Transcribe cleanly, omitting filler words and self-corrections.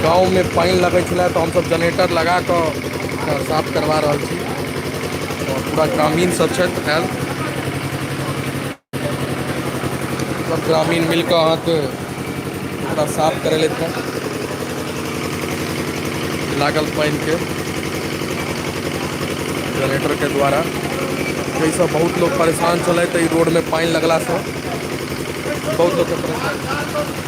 गाँवमे पानि लगै छलै तऽ हमसभ जनरेटर लगा कऽ ओकरा साफ करवा रहल छी। आओर पूरा ग्रामीण सब छथि आयल, सब ग्रामीण मिल कऽ अहाँके ओकरा साफ करेलथि हँ लागल पानिके जनरेटरके द्वारा, जाहिसँ बहुत लोक परेशान छलथि। एहि रोडमे पानि लगलासँ बहुत लोकके परेशान।